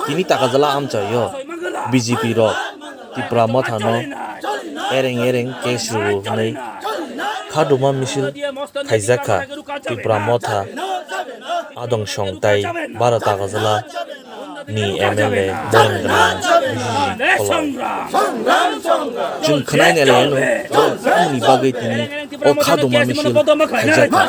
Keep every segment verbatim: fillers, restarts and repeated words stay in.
Tini Takarjala amchaio B J P rok Tipra Motha no ereng ereng case rwo hwnwi khaduma misil khaijakha. Tipra Motha Adong Song tai Baro Takarjala ni M L A borong gwnang B J P kholai. Chwng khwnai nai lai no borok tamni bagwi tini o khaduma misil khaijakha.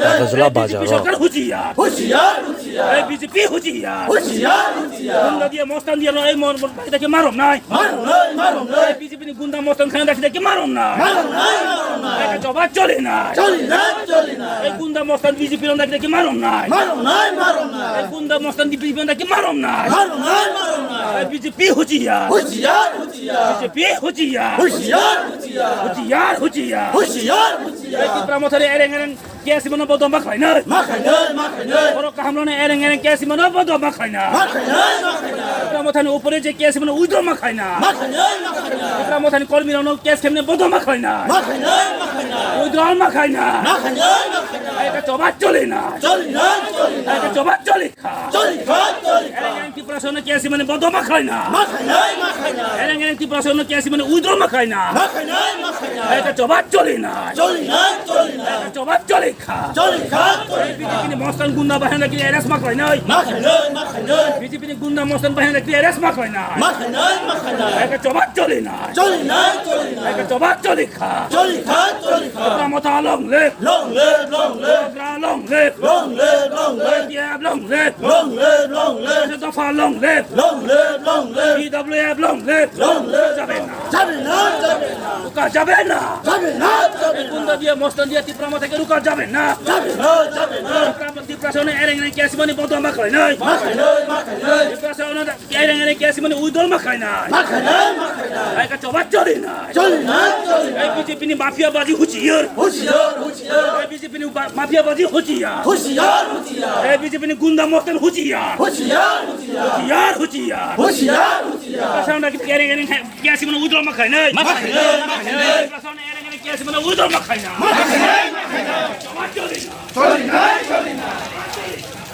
Takarjala bazar o. Husiar, husiar. Ei B J P husiar. Husiar, husiar. Gunda dia mostan dia no ei mon mon bai dake marom nai. Marom nai, marom nai. B J P ni gunda mostan khana dake dake marom nai. Marom nai, marom nai. Eka choba choli nai. Choli nai, choli nai. Ei gunda mostan B J P no dake dake marom nai. Marom nai, marom nai. Ei gunda mostan B J P no dake marom nai. Marom nai, marom nai. Ei B J P husiar. Husiar, husiar. B J P husiar. Husiar, husiar. Husiar, husiar. Husiar, husiar. Ei Tipra Mothani ereng ereng K S M no bodom ma khlainai. Ma khlainai, ma khlainai. Borok kaham rokno ereng ereng K S M no bodom ma khlainai. Ma khlainai, ma khlainai. Tipra Mothani upore je K S M no withdraw ma khlainai. Ma khlainai, ma khlainai. Tipra Mothani kormi rokno K S M no bodom ma khlainai. Ma khlainai, ma khlainai. Withdraw ma khlainai. Ma khlainai, ma khlainai. Eka choba choli na. Choli na, choli na. Eka choba choli kha. Choli kha, choli kha. Ereng ereng Tiprasa no K S M no bodom ma khlainai. Ma khlainai, ma khlainai. Ereng ereng Tiprasa no K S M no withdraw ma khlainai. Ma khlainai, ma khlainai. Eka choba choli na. Choli na, choli na. Eka choba choli kha. Choli kha, choli kha. B J P ni mostan gunda bahai no kini arrest ma khlainai. Ma khlainai, ma khlainai. B J P ni gunda mostan bahai no kini arrest ma khlainai. Ma khlainai, ma khlainai. Eka choba choli na. Choli na, choli na. Eka choba choli kha. Choli kha, choli kha. Tipra Motha long live. Long live, long live. Tipra long live. Long live, long live. T F long live. Long live, long live. Dopha long live. Long live, long live. T W F long live. Long live. Jabe na. Jabe na, jabe na. Ruka jabe na. Jabe na, jabe na. Gunda dia mostan dia Tipra Motha ke ruka jabe na. Jabe na, jabe na. Tipra, Tiprasa no ereng ereng K S M ni bodom ma khlainai. Ma khlainai, ma khlainai. Tiprasa no da ereng ereng K S M ni withdraw ma khlainai. Ma khlainai, ma khlainai. Eka choba choli na. Choli na, choli na. Ei B J P ni mafia bazi husiar. Husiar, husiar. Ei B J P ni ba-, mafia bazi husiar. Husiar, husiar. Ei B J P ni gunda mostan husiar. Husiar, husiar. Husiar, husiar. Husiar, husiar. Tiprasa no da ereng ereng K S M no withdraw ma khlainai. Ma khlainai, ma khlainai. Tiprasa no ereng ereng K S M no withdraw ma khlainai. Ma khlainai, ma khlainai. Choba choli na. Choli na, choli na.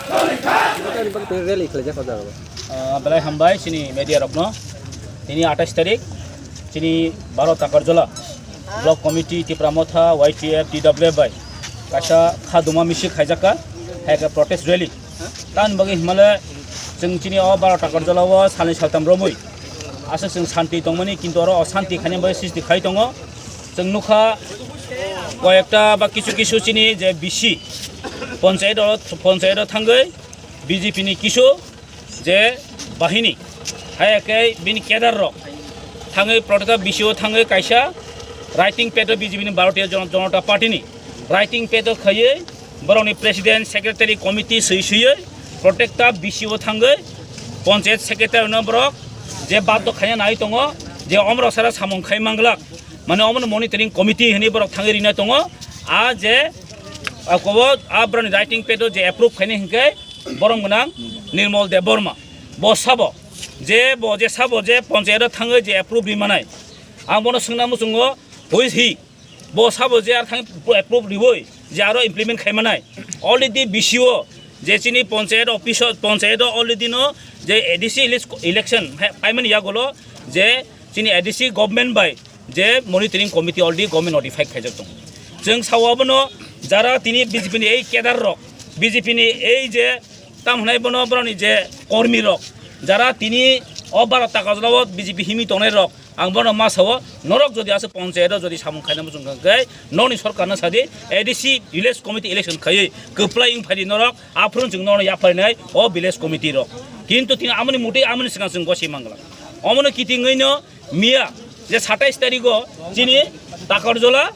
Choli kha. Rally khlaijak o jaga o. Ah, belai hambai chini media rokno. Tini atais tarik chini Baro Takarjala Block Committee, Tipra Motha, Y T F, T W F bai kaisa khaduma misil khaijakha, hai khe protest rally. Tamoni bagwi himale chwng chini o Baro Takarjala o salni saltam romwi aswk chwng santi tongmani, kintu oro osanti khaina bagwi sristi khai tongo. Chwng nukha koyekta ba kisu kisu chini je B C ponchayat o, ponchayat o thangwi B J P ni kisu je bahini, hai khe bini cadre rok thangwi protesta B C o thangwi kaisa writing pad o B J P ni Bharatiya Jan-, Janata Party ni writing pad o khaiwi borokni president, secretary, committee swi swiwi protesta B C o thangwi panchayat secretary no borok je baddo khaina nai tongo je omrok sara samung khai manglak, mane omono monitoring committee hinwi borok thangwi rina tongo. A je a kobo a borokni writing pad o je approve khaina hinkhe borom gwnang Nirmal Debbarma. Bo sabo je, bo je sabo je ponchayat o thangwi je approve ri manai. Ang bono swngna muchungo, who is he? Bo sabo je ar thang approve riwi je aro implement khai manai. Already B C o je chini ponchayat office o, ponchayat o already no je A D C ele-, election hai, paimani yagulo je chini A D C government bai je monitoring committee already government notified khaijak tongo. Chwng sao abono jara tini B J P ni ei cadre rok, B J P ni ei je tam hwnai bono borokni je kormi rok, jara tini o Baro Takarjala o B J P himwi tongnai rok, ang bono ma sao, norok jodi aswk ponchayat o jodi samung khaina muchung kha khe nokni sorkar no sadi, A D C village committee election khaiwi kwplai wng phaidi norok, aphuru chwng norok yapharinai o village committee rok. Kintu tini amoni mutwi amoni swkang chwng gosai mangla. Omono kitingwi no miya je satais tarikh o chini Takarjala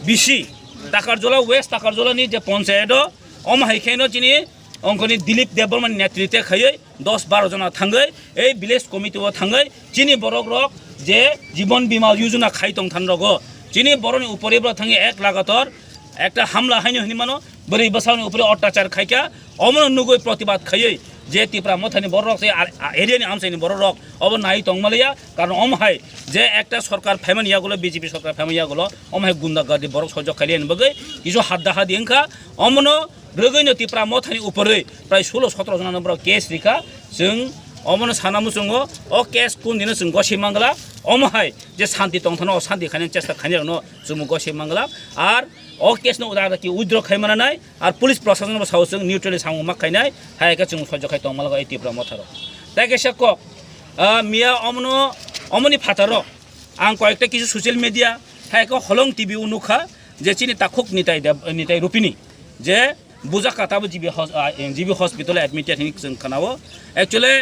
B C, Takarjala West, Takarjala ni je ponchayat o, omo hai khe no chini ongkoni Dilip Debbarma ni netritwe khaiwi dos baro jona thangwi ei village committee o thangwi chini borok rok je Jiban Bima Yojana khai tong than rogo chini borok ni upore borok thangwi ek lagator ekta hamla haino hinwi mano, bwrwi bwsakni upore otyachar khaikha, omono nugwi protibad khaiwi je Tipra Mothani borok rok se ar-, a-, area ni amchaini borok rok obo nai tong maliya, karon omo hai je ekta sorkar phaimani yagulo, B J P sorkar phaimani yagulo, omo hai gunda gardi borok sojok khailiyani bagwi kisu hadda hadi wngkha, omono rwgwino Tipra Mothani upore prai sulo sotro jona no borok case rikha, Chwng omono sana muchungo, o case kun dino chwng gosai mangla, omo hai je santi tongthano o santi khainani chesta khainai rokno chwng gosai mangla, ar o case no uda uda ki withdraw khai mana nai, ar police proshashan bo sao chwng neutrally samung ma khainai, hai khe chwng sojjo khai tong mangla o Tipra Motha rok. Tai kaisa kok, ah, miya omono, omoni phataro ang koyekta kisu social media, hai khe Holong T V o nukha, je chini takhuk Nitai Deb-, Nitai Rupini, je bujak ka tabo G B hos-, ah, G B hospital admitted hinwi chwng khanao. Actually,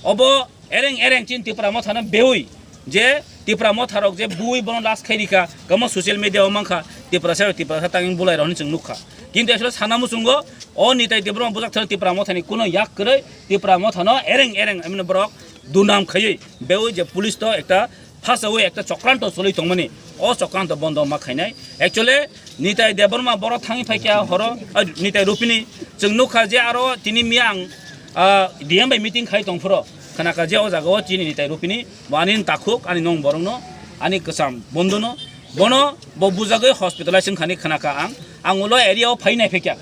obo ereng ereng chini Tipra Mothano beui je Tipra Motharok je bui bono last khai rikha, kamo social media o mankha, Tiprasa, Tiprasa tangwi bulai rokni chwng nukha. Kintu actually sana muchungo, o Nitai Debbarma bujak thani Tipra Mothani kuno yak kwrwi, Tipra Mothano ereng ereng, I mean, borok dunam khaiwi beui je police to ekta phasawi ekta chokranto choli tongmani, o chokranto bondo ma khainai. Actually, Nitai Debbarma boro thangwi phaikha horo, ah, Nitai Rupini, chwng nukha je aro tini miyang, ah, D M bai meeting khai tongphuro, khnakha je o jagao chini Nitai Rupini, bo ani takhuk, ani nong borokno, ani kwcham bondono, bono bo bujagwi hospitalize wngkhani khnakha ang. Ang ulo area o phai naiphaikha,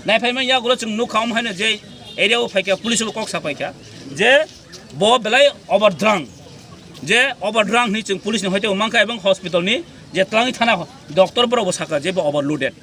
naiphaimani yagulo chwng nukha omo haino je area o phaikha, police bo kok sapaikha je bo belai overdrang, je overdrang hinwi chwng police ni hoite mankha, ebong hospital ni je twlangwi thana doctor borok bo sakha je bo overloaded.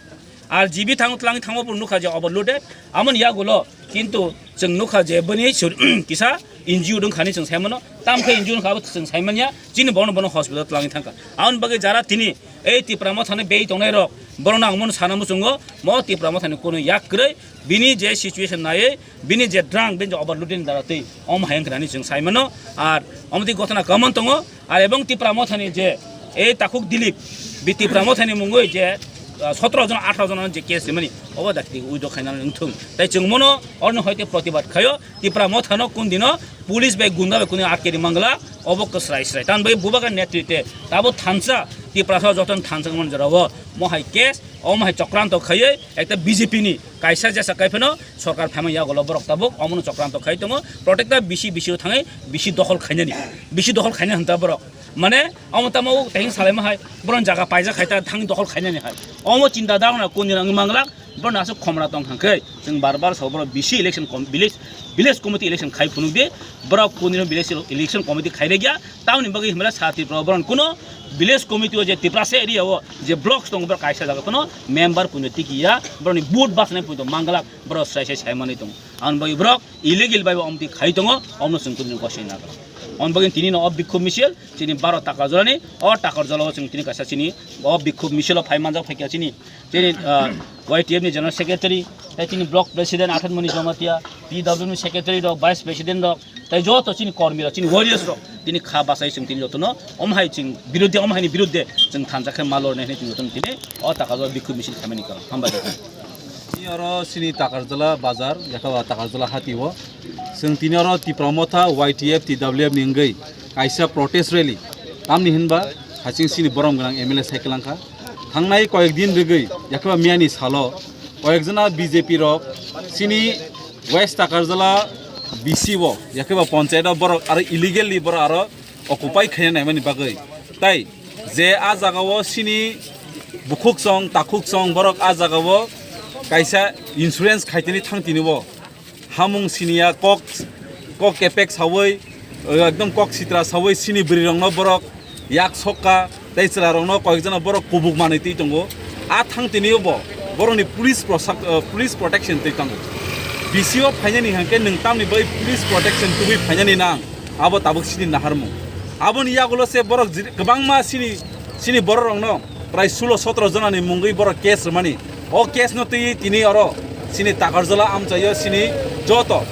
Ar G B thang twlangwi thangma bo nukha je overloaded. Amoni yagulo kintu chwng nukha je bini sur-, kisa injured wngkhani chwng saimano, tamkhe injured wngkha abo chwng saimanya, chini bono bono hospital twlangwi thangkha. Aboni bagwi jara tini ei Tipra Mothani bei tongnai rok, borokno ang bono sana muchungo, mo Tipra Mothani kuno yak kwrwi, bini je situation naiwi, bini je drang, bini je overloading dara twi, omo hai wngkha hinwi chwng saimano. Ar omo twi gotona kwbangma tongo, ar ebong Tipra Mothani je ei takhuk Dilip, bi Tipra Mothani mungwi je, ah, sotro jon, atharo jon je case rimani, obo dakti withdraw khaina wngthung. Tai chwng mono oroni hoite protibad khaio, Tipra Mothano kun dino police bai gunda bai kuni atke ri mangla, obo kwsrai srai. Tan bai bubagra netritwe tabo thansa, Tiprasa jotono thansa wngmani jorao, mo hai case, omo hai chokranto khaiwi, ekta B J P ni kaisa jesa kai phano sorkar phaima yagulo borok tabuk omono chokranto khai tongo, protecta bisi bisi o thangwi bisi dokhol khainani, bisi dokhol khaina hwnta borok. Mane, omo tamo o tehing salaima hai, boron jaga paijak khai ta thangwi dokhol khainani hai. Omo chinta dagna kun dino wngwi manglak, bono aswk khomra tong kha khe, chwng bar bar sao borok bisi election com-, village, village committee election khai phunuk di, borok kun dino village ele-, election committee khai rwgya, tamoni bagwi himla sa Tripura borok kuno village committee o je Tiprasa area o je blocks tongo borok kaisa jaga phano member kuno tiki ya, borokni vote basnai puto manglak, borok sai sai sai manwi tongo. Aboni bagwi borok illegal bai bo omtwi khai tongo, omno chwng kudini gosai nagra. Aboni bagwi tini no o bikhub misil, chini baro Takarjolani, o Takarjolao chwng tini kaisa chini o bikhub misilo phai manjak phaikha chini, chini, ah, Y T F ni General Secretary, tei chini Block President Athanmoni Jamatia, P W ni Secretary rok, Vice President rok, tei joto chini kormi rok, chini warriors rok, tini kha bachai chwng tini jotono, om hai chwng biruddhe, om haini biruddhe chwng thansa khe ma lornai hinwi chwng jotono tini o Takarjolao bikhub misil khaimani karon. Hambai. Tini oro chini Takarjola bazar, yakha Takarjola hati o. Chwng tini oro Tipra Motha, Y T F, T W F ni wngwi kaisa protest rally. Tamni hinba haching chini borom gwnang M L A cycle wngkha. Thangnai koyek din rwgwi, yakha miyani salo koyek jona B J P rok chini West Takarjala B C o, yakha panchayat o borok aro illegally borok aro occupy khaina naimani bagwi. Tai je a jagao chini bukhuk chong, takhuk chong borok a jagao kaisa insurance khaitini thangtini o. Hamung siniya kok, kok kepek sawi, ekdom kok sitra sawi chini bwrwi rokno borok yak sokka tei chwla rokno koyekjano borok kubuk manwi twi tongo. A thang tini bo borokni police prosak-, eh, police protection twi tongo. B C o phainani hwnkhe nwng tamni bai police protection tubui phainani nang, abo tabuk chini naharmung. Aboni yagulo se borok jiri-, kwbangma chini, chini borok rokno prai sulo sotro jonani mungwi borok case rwmani. O case no twi tini oro chini Takarjala amchaio chini joto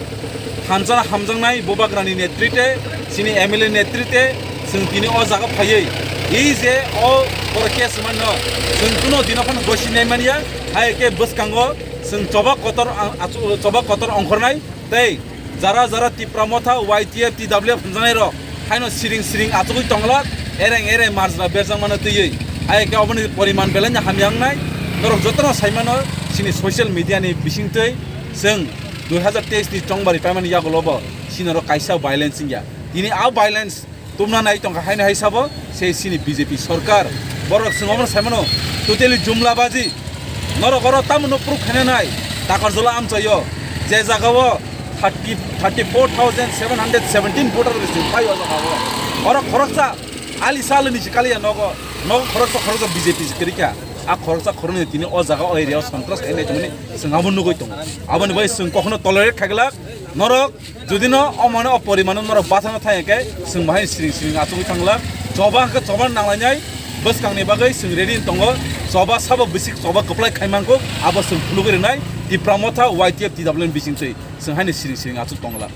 thansa hamjaknai bubagrani netrite, chini M L A netrite chwng tini o jaga phaiwi i je o borok case manno chwng kuno dino phano gosi nai manya, hai khe bwskango chwng choba kotor ang-, achu-, choba kotor ongkhornai tei jara jara Tipra Motha, Y T F, T W F hwnjaknai rok haino siring siring achugwi tonglak, ereng ereng marjra berjakmano twiwi. Hai khe oboni poriman belai no hamya wngnai. Norok jotono sai mano, chini social media ni bisingtwi chwng dui hazar teis ni chongbari paimani yagulo bo chini oro kaisa violence wngya. Tini a violence tumna nai tongkha haino hai sabo se chini B J P sorkar. Borok chwng omono sai mano totally jumla baji. Norok oro tamo no proof khaina nai, Takarjala amchaio je jagao thirty, thirty four thousand seven hundred seventeen voter rok chwng pai o jaga o. Oro khoroksa ali salo ni sikali ya nogo, nogo khoroksa, khoroksa B J P se kwrwi kha. A khoroksa khoroknwi tini o jaga o area o sontras khainai tongmani chwng abo nugwi tongo. Aboni bai chwng kokno tolerate khaglak. Norok jodi no o mane o porimano norok bathana thai khe chwng bahai siring siring achugwi thanglak. Choba khe choba nanglainai bwskangni bagwi chwng ready tongo. Choba sabo bisik choba kwplai khaimangkuk abo chwng phunugwi rwnai. Tipra Motha Y T F T W M bising twi chwng haino siring siring achuk tonglak.